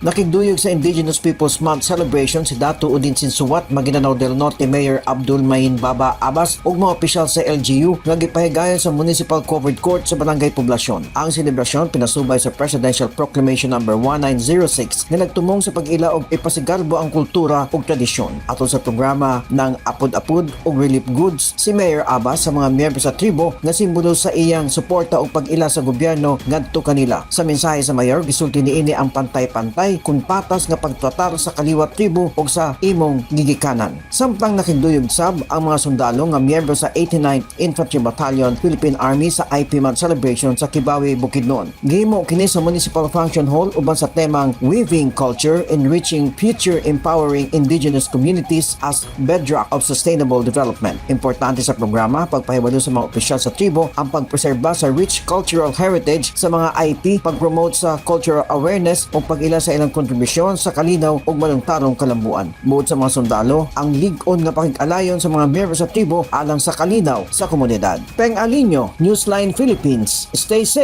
Nakigduyog sa Indigenous Peoples Month celebration si Datu Odin Sinsuat, Maguindanao del Norte Mayor Abdul Mahin Baba Abbas ug mga opisyal sa LGU nga gipahigayon sa Municipal Covered Court sa Barangay Poblacion. Ang selebrasyon pinasubay sa Presidential Proclamation Number 1906 nga nagtumong sa pag-ila og ipasigarbo ang kultura ug tradisyon. Atol sa programa ng apod-apod ug relief goods si Mayor Abbas sa mga miyembro sa tribo nga simbolo sa iyang suporta ug pag-ila sa gobyerno ngadto kanila. Sa mensahe sa mayor, gisulti niini ang pantay-pantay kun patas nga pagtratar sa kaliwat tribo ug sa imong gigikanan. Samtang nakigduyog sab ang mga sundalo nga miyembro sa 89th Infantry Battalion, Philippine Army, sa IP Month celebration sa Kibawe, Bukidnon. Gihimo kini sa Municipal Function Hall uban sa temang Weaving Culture, Enriching Future, Empowering Indigenous Communities as Bedrock of Sustainable Development. Importante sa programa, pagpahibalo sa mga opisyal sa tribo ang pagpreserba sa rich cultural heritage sa mga IP, pag-promote sa cultural awareness o pag-ila sa ilang kontribusyon sa kalinaw ug malungtarong kalambuan. Buot sa mga sundalo, ang lig-on nga pakig-alayon sa mga miyembro sa tribo alang sa kalinaw sa komunidad. Peng Alinio, Newsline Philippines. Stay safe.